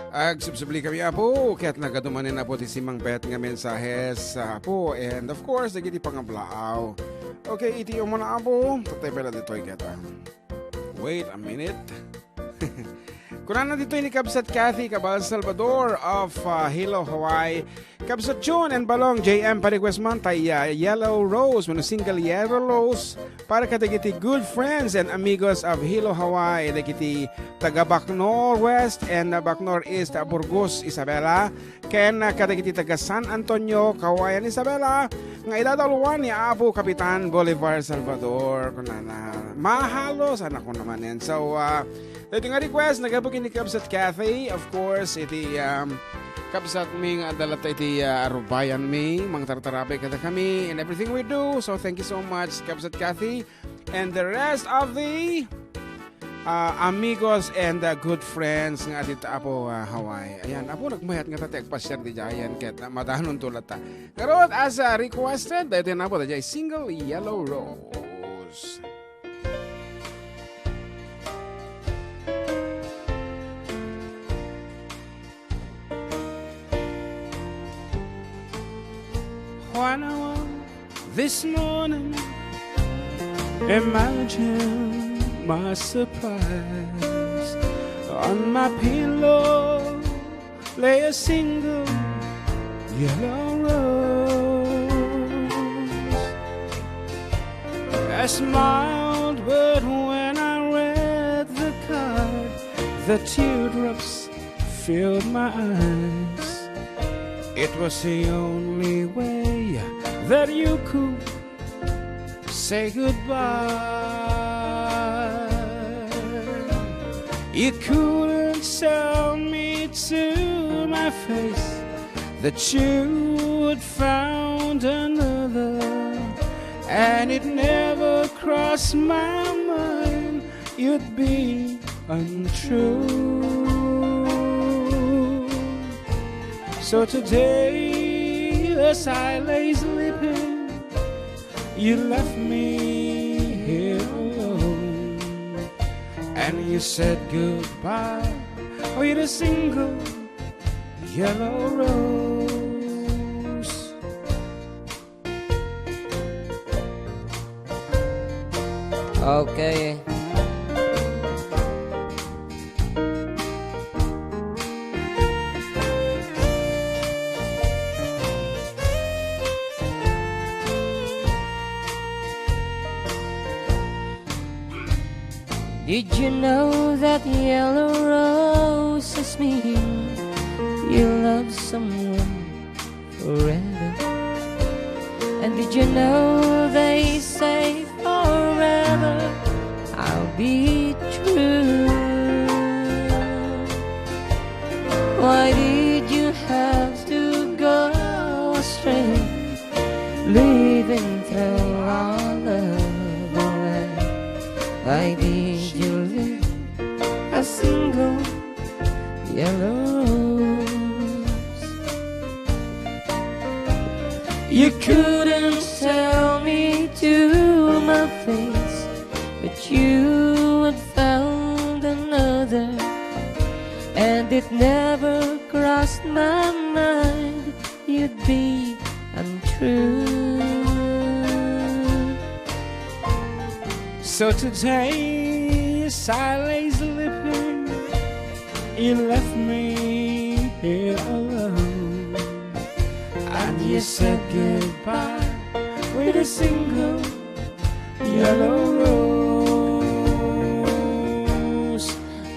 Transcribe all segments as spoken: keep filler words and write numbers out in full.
Agsubsubli kami, Apo, ket nagadu manen, Apo, ti simmangpet nga mensahes, Apo, and of course, dagiti pangablaaw. Okay, iti umuna, Apo, tatay pala ditoy ket, ah, wait a minute. Kunana ditoy ni Kabsat Kathy Cabal Salvador of, ah, Hilo, Hawaii. Kabsat June and Balong, J M, pa-request man tay, ah, Yellow Rose, wenno single Yellow Rose, para kadagiti good friends and amigos of Hilo, Hawaii, dagiti taga Bacnor West and, ah, Bacnor East, ah, Burgos, Isabela, ken, ah, kadagiti taga San Antonio, Cauayan, Isabela, nga idadaluan ni Apo Kapitan Bolivar Salvador, kunana, mahalos, anak ko naman yan. So, ah, Daytoy nga request, naggapu ken ni Kabsat Kathy. Of course, iti, um, kabsat mi nga adda latta iti, uh, arubayan mi, mangtartarabay kada kami in everything we do. So, thank you so much, Kabsat Kathy. And the rest of the, uh, amigos and, uh, good friends nga adita Apo, uh, Hawaii. Ayan, Apo, nagmayat nga tati agpasiar di Giant ket, uh, madanon to latta. Ngarud, as, uh, requested, daytoy na po, daytoy single Yellow Rose. When I woke this morning, imagine my surprise. On my pillow lay a single yellow rose. I smiled, but when I read the card, the teardrops filled my eyes. It was the only way that you could say goodbye. You couldn't tell me to my face that you would found another, and it never crossed my mind you'd be untrue. So today, as I lay sleeping, you left me here alone, and you said goodbye with a single yellow rose. Okay. Did you know that yellow roses mean you love someone forever? And did you know they say forever I'll be true? Why did you have to go astray, leaving through our love away? Why did you leave a single yellow rose? You couldn't tell me to my face that you had found another, and it never crossed my mind you'd be untrue. So today, as I lay sleeping, you left me here alone, and you said goodbye with a single yellow rose.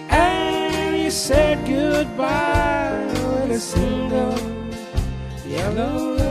And you said goodbye with a single yellow rose.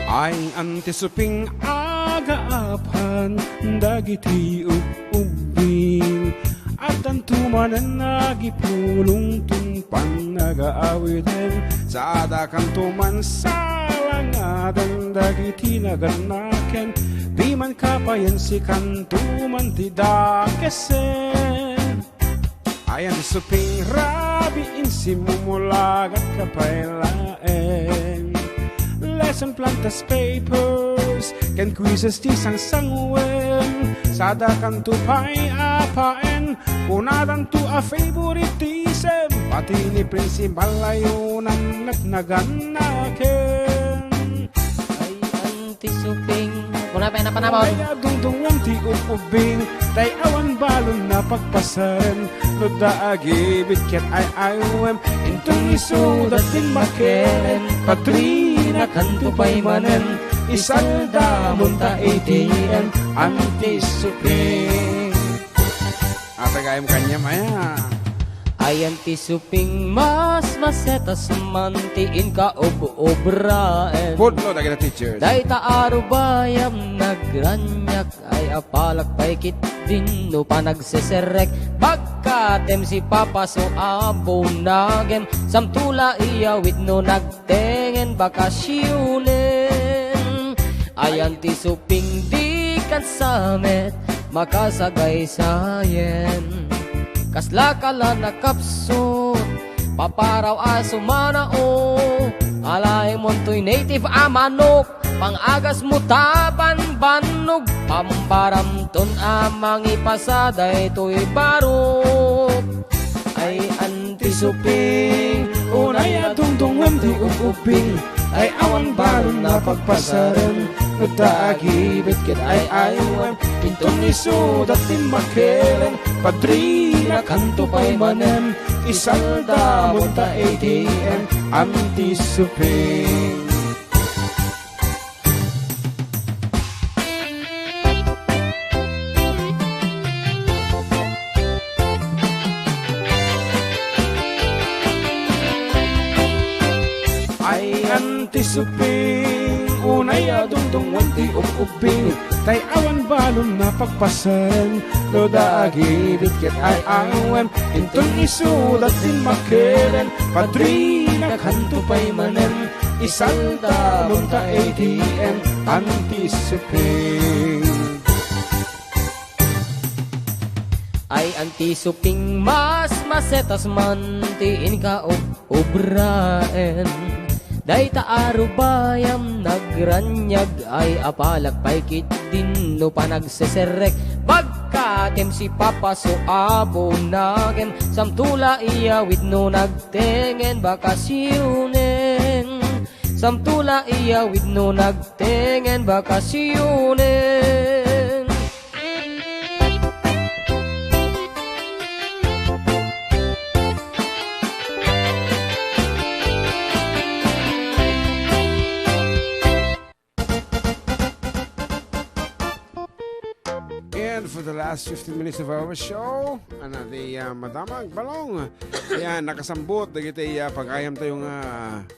Ay, Anti Suping, agaapan dagiti ub-ubbing. Addanto manen agipulongton pannagaawiden, sadakanto man salangaden dagiti nagannaken, diman kapayen sikanto man ti dakesen. Ay, Anti Suping, ra- Piin simumulagat ka pay laeng. Lesson plan, test papers, ken quizzes ti sangsanguem. Sadakanto pay a paen, kunadanto a favoritism. Pati ni principal ayonan met nagannaken. Ay, Auntie Suping. Kuna pay na panamon. Ay, adungdungan ti ub-ubbing, tay awan balon na pagpasaren. No da agibit ket ay-aywem, inton isudat ti makkelen, padrinakanto pay manen, isaldamon ta A T M, Auntie Suping. Apay gayam kaniam aya? Ay, Auntie Suping, mas masetas man ti inka ub-ubraen. Pudno dagiti teachers. Dayta a rubayam nagraniag, ay apalak pay ketdin no panagseserrek. Pagkatem si Papa so abunagem, samto la iyawid no nagtengen bakasionen. Ay, Auntie Suping, dikan sa met makasagaysayen. Kasla ka la nakapsut, paparaw a sumanao, alaenmontoy native a manok, pang-agasmo ta banbannog, pambaramton a mangipasa daytoy barok. Ay, Auntie Suping, unay a dungdungem ti ub-ubbing, ay awan balon na pagpasaren, no da agibit ket ay-aywem, inton isudat ti makkelen, padrinakanto pay manen, isaldamon ta A T M, Auntie Suping. Ay, Auntie Suping, unay a dungdungan ti ub-ubbing, tay awan balon na pagpasaren, no da agibit ket ay-aywem, inton isudat ti makkelen, padrinakanto pay manen, isaldamon ta A T M, Auntie Suping. Ay, Auntie Suping, mas masetas man ti inka ub-, ubraen. Dayta a rubayam nagraniag, ay apalak pay ketdin no panagseserrek. Pagkatem si Papa so abunagem, samto la iyawid no nagtengen bakasionen. Samto la iyawid no nagtengen bakasionen. And for the last fifteen minutes of our show, another, uh, Madamag Balong. Ayan, nakasambot dagiti, uh, pagayam tayo nga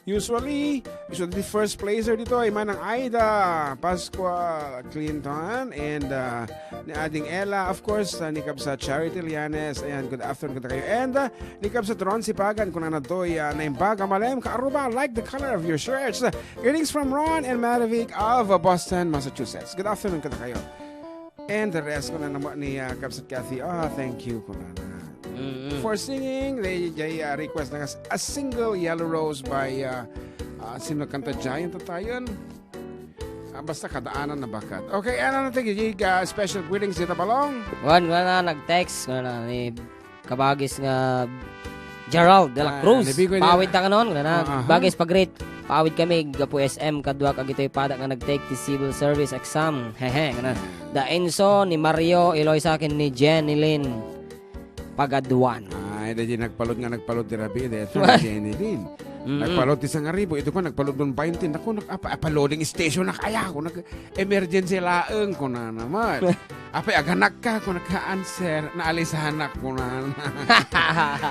usually, usually the first placer dito ay manang Aida Pascua Clinton and, uh, ni Ading Ella, of course, uh, ni Kabsa Charity Lianes. Ayan, good afternoon kada kayo. And, uh, ni Kabsa Ron Sipagan, kunana toy, uh, naimbaga malem, kaaruba, like the color of your shirts. Greetings from Ron and Marivic of, uh, Boston, Massachusetts. Good afternoon kada kayo. And the rest ko na naman ni, uh, Kabsat Kathy. Ah, thank you, kunana. Mm-mm. For singing, they, they, uh, request na a single Yellow Rose by, uh, uh, sino kanta dyan? Yung tatayon? Ah, basta kadaanan na bakat. Okay, ano na tigil? Uh, special greetings dito, Balong? Wan, wan na, nag-text, wan na, ni kabagis nga Gerald de la Ah, Cruz. Nibigoy na. Paawid ta kanon, ngana. Ah, aha. Bagis pag-greet. Paawid kami, gapu S M, kaduak agitoy padak nga nag-take ti civil service exam. Hehe, ngana. Da Enzo, ni Mario, Eloisa, ken ni Jenny Lynn Pagaduan. Ay, da di nagpalod nga nagpalod ti rabii, da ito, ni Jenny Lynn. Mm-mm. Nagpalod ti sangaribo, ito ko, nagpalod don baintin. Naku, nag-, apa, apa, loading station na kaya ako, nag-, emergency laeng, kunana man. Apay, aganakka, kunana ka, answer, naalisanak, kunana.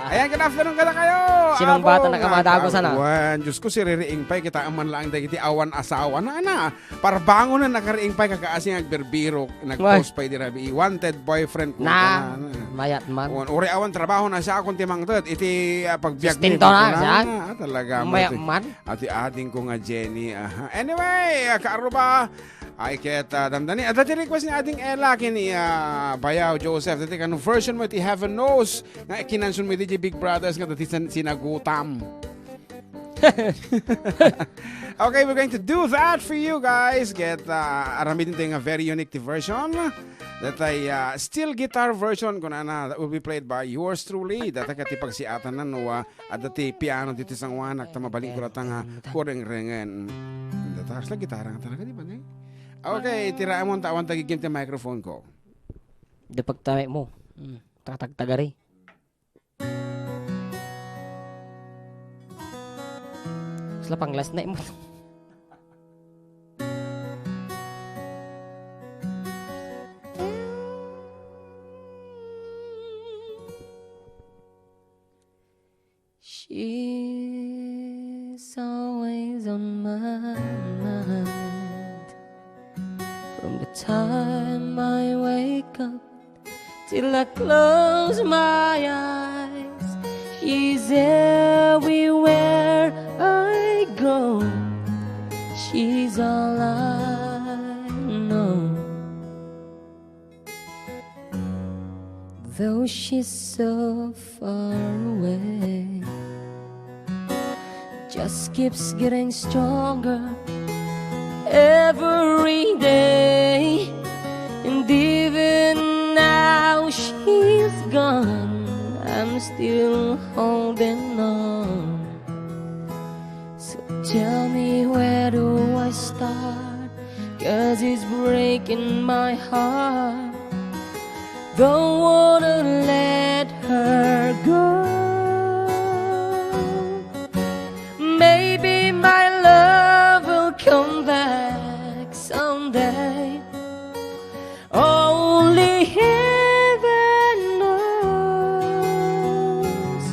Ayan, good afternoon kada kayo. Sinong bata Abo, na kamadago nga sana? Kawan. Diyos ko, siririing pay, kita man lang dagiti awan asawa. Na, na, parbangon na nakariing pay, kakaasing agbirbirok, nag-post pay di rabii. Wanted boyfriend ko, Na, kunana. Mayat man. Wan, uri awan trabaho na siya akong timangted. Iti, ah, pagbiag Sustento ni na, kunana. Siya? Ah, talaga, Mayat mati-, man. Ati ading ko nga Jenny, aha. Anyway, ah, kaaruba, Ay, ket, ah, dandani. Adda ti request ni Ading Ella ken ni, ah, Bayaw Joseph. Dati kano version mo iti Heaven Knows nga kinansion mo iti Big Brothers nga dati sin-, sinagutam. Okay, we're going to do that for you guys. Ket, ah, aramidentayo nga very unique ti version. Datay, ah, steel guitar version, kunana, that will be played by yours truly. Data ket ti pagsiatanan no, ah, adda ti piano ditoy sanguanak, ta mabalinko latta nga kurengrengen. Data, kasla gitara nga talaga, di ba, ne? Okay, tiraemon ta awan ta gigim ti microphone ko. Di pagtamekmo. Hmm, tatagtagari. Kasla panglasnek mo. She's always on my mind. From the time I wake up till I close my eyes, she's everywhere I go. She's all I know. Though she's so far away, just keeps getting stronger every day. And even now she's gone, I'm still holding on. So tell me, where do I start? 'Cause it's breaking my heart. Don't wanna let her go. Maybe my love will come back someday. Only heaven knows.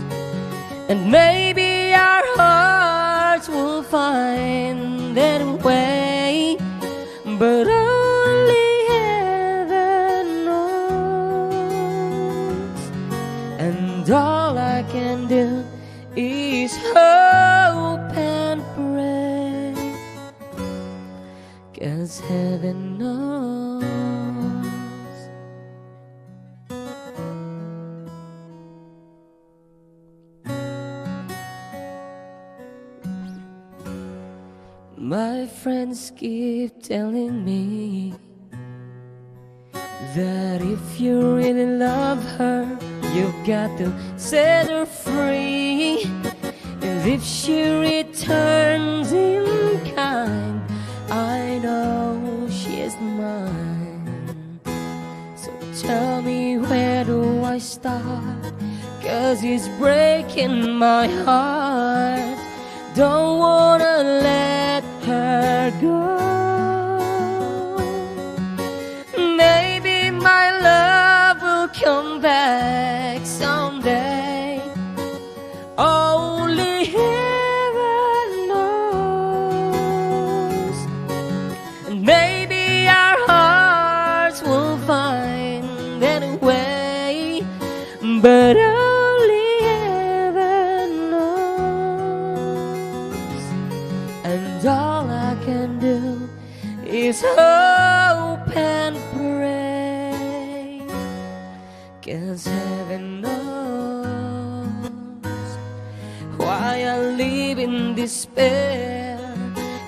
And maybe our hearts will find their way. But only heaven knows. And all I can do is hope and pray. 'Cause heaven knows. My friends keep telling me that if you really love her, you've got to set her free. And if she returns in kind, I know she is mine. So tell me, where do I start? 'Cause it's breaking my heart. Don't wanna let her go. Maybe my love will come back someday. Only heaven knows. And maybe our hearts will find their way. But only heaven knows. And all I can do is hope and pray. 'Cause heaven knows why I live in despair.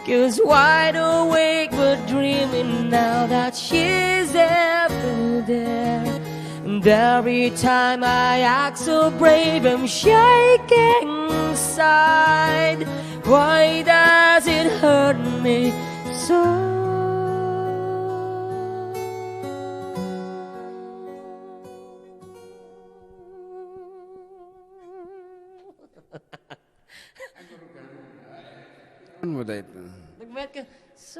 'Cause wide awake but dreaming now that she's ever there. And every time I act so brave, I'm shaking inside. Why does it hurt me so? Ano mo dahil? Nagbayad ka. So,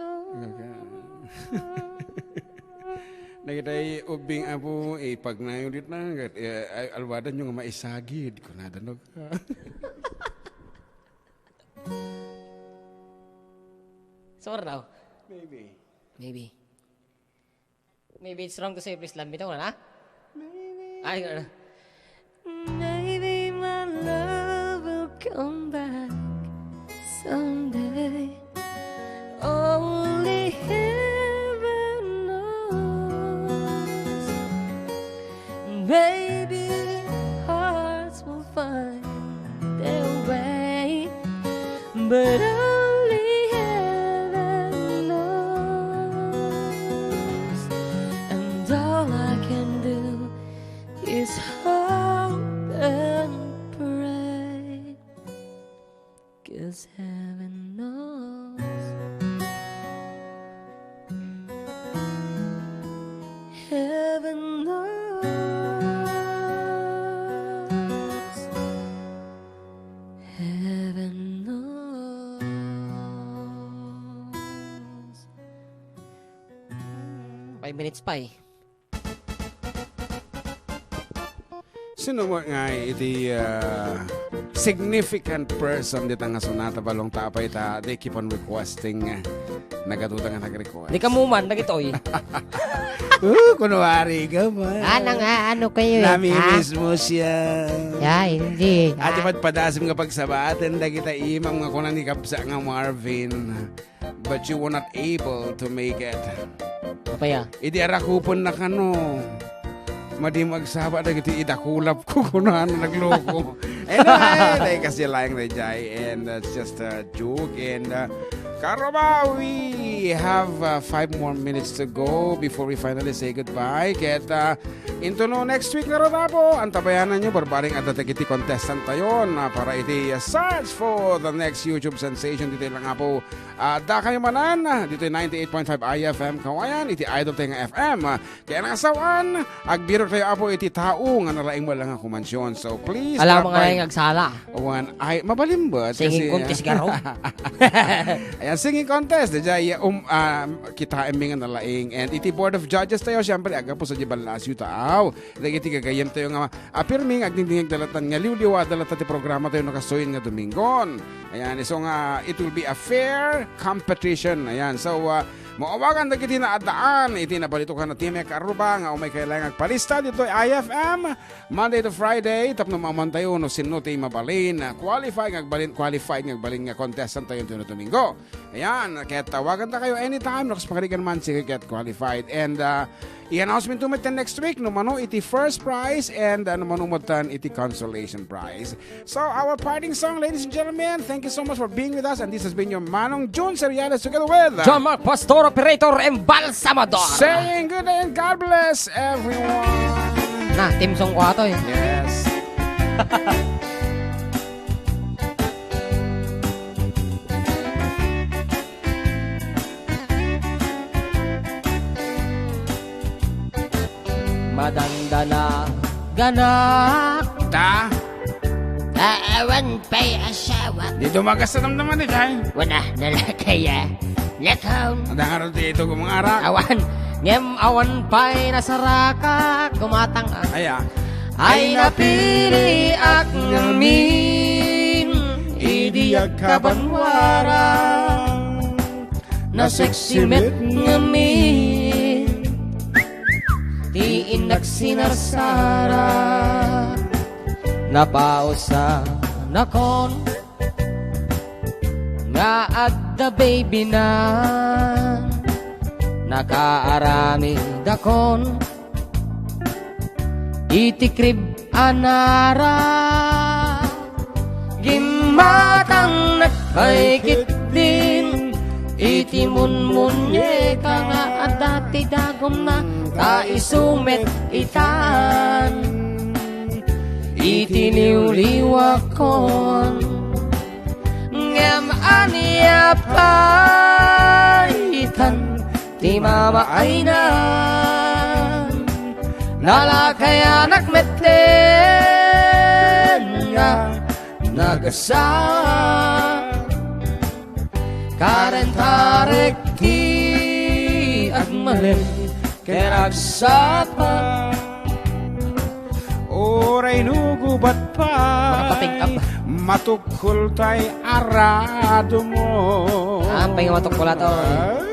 Nagitay ubing apo, ipagnayo dit na, kat, eh, ay, alwadan yung maisagid, kunada no ka. Sure daw? Maybe. Maybe. Maybe it's wrong to say please love me. Ito na? Maybe. Ay, ano? Maybe my love will come back someday. Only him Maybe hearts will find their way, but only heaven knows. And all I can do is hope and pray, 'cause heaven knows. Heaven knows. Heaven knows. Five minutes pa eh. Sino mo nga iti, ah, significant person dita nga sonata, balong ta apay ta they keep on requesting, ah, nagaduda nga nag-request? Di ka muman, dagitoy. Uh, kunwari ka man. Ano nga, ano kayo eh, ha? Namimiss mo siya. Ya, hindi. Ati Ah. padpadasim nga pagsabaten, dagita imam nga kuna ni Kabsa nga Marvin. But you were not able to make it. Apaya? Idi arakupen na kano. Madi magsaba dagiti idakulap ko kuno ano nagloko. Anyway, they kasi lying the jay and that's just a joke. And uh, Karuba, we have uh, five more minutes to go before we finally say goodbye. Ket uh, into no next week nga rod apo, antabayanan nyo, barbaring adda dagiti contestant tayo na para iti uh, search for the next YouTube sensation dito lang apo. Ah, dakayo manan, ah, ditoy ninety-eight point five I F M Kawayan, iti idol tayo nga F M. Ah, kaya nga sawan, agbirok tayo apo iti tao nga nalaing mo lang nga kumansyon. So please, Alam mo drop nga by. Yung agsala. One, ay, mabalim ba? Singing Kasi, contest, garo? Ayan, singing contest. Di jay, um, ah, kita emming nga nalaing. And iti board of judges tayo, siyempre, agapo sa di balasyo tao. Dagiti gagayem tayo nga apirmi nga agdingdingeg dalatan nga liwliwa dalatan ti programa tayo nakasoyin nga Domingon. Ayan, iso nga it will be a fair competition. Ayan, so uh, maawagan dagiti naaddaan iti nabalitokan na time Karuba nga umay kailangan agpalista dito I F M Monday to Friday tapno maaman tayo no sinno ti mabalin, uh, qualified nga agbalin, qualified nga agbalin nga contestant tayo iti Domingo. Ayan, kaya tawagan ta kayo anytime, no, kas pakarigan man, sige, get qualified. And uh, i-announcement to met next week, no, mano, iti first prize, and uh, no, mano, mutan, iti consolation prize. So, our parting song, ladies and gentlemen, thank you so much for being with us, and this has been your Manong Jun Seriales together with uh, John Mark Pastor, operator, embalsamador. Saying good day and God bless everyone. Na, team song ko ato eh. Yes. Madandana ganak. Ta? Awan pa'y asawa. Di dumagas sa damdaman ni Jai. Wala na lakaya. Lakaw. Ang dangaran ti ito kung mga arak. Awan. Ngem awan pa'y nasaraka. Gumatang ah. Aya. Ay napiliak ngamin idi agkabanwara. Nasexy met ngamin ti innak sinarsara. Napausa nakon nga adda baby na nakaaramid akon iti krib a nara. Gimmatang nagpaikit din iti munmunyeka nga adda ti dagumna, ta isu met itan iti liwliwakon. Ngem ania pay itan ti mamaaynan, nalakayanak metten nga nagasa. Karentarek ti agmalem ken agsapa. Uray no gubat pay, makapateg-up. Matukkoltay aradumo. Ah, ang pay nga matukkola to. Ah.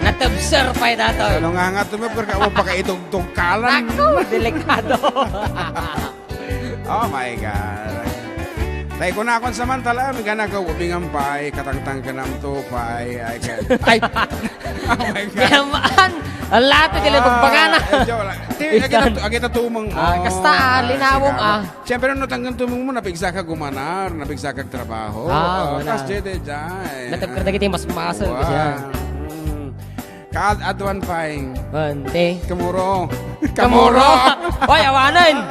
Natubser pay datoy. Ano nga nga tumubser ka? Awan pakaitugtog kalan. Ako, delikado. Oh my God. Tay kunakon samantala, miganagaw ubingan pay, katangtang kanam to pay, ay, kay- Ay. Oh my God. Yaman! Ang lato, kaya Ah, pagpagana. Eh, joke lang. Ti Agita, agita tumeng mo. Ah, kasta, ah, linawom, ah. Siyempre, no tanggan tumeng mo, napigsa ka gumanar, napigsa ka trabaho. Ah, wala. Kas jede jay. Natagkar dagiti mas masel, kasi, ah. Mm. Kaad-aduan pay. Ante. Kamuro. Kamuro. Oy, awanen.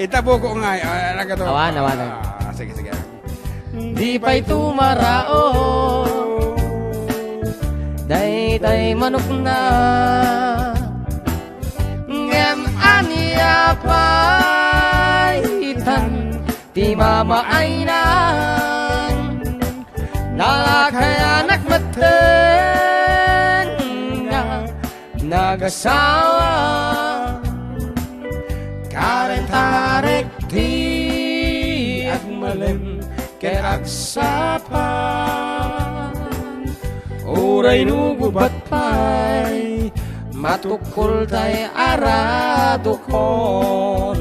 Ita buko nga, ah, nagado. Awan, awanen. Ah, sige, sige. Di pay tumaraon daytay manokna. Ngem ania pay itan ti mamaaynan? Nalakayanak metten nga nagasawa. Karentarek ti agmalem ken agsapa. Uray no gubat pay, matukkoltay a radukon.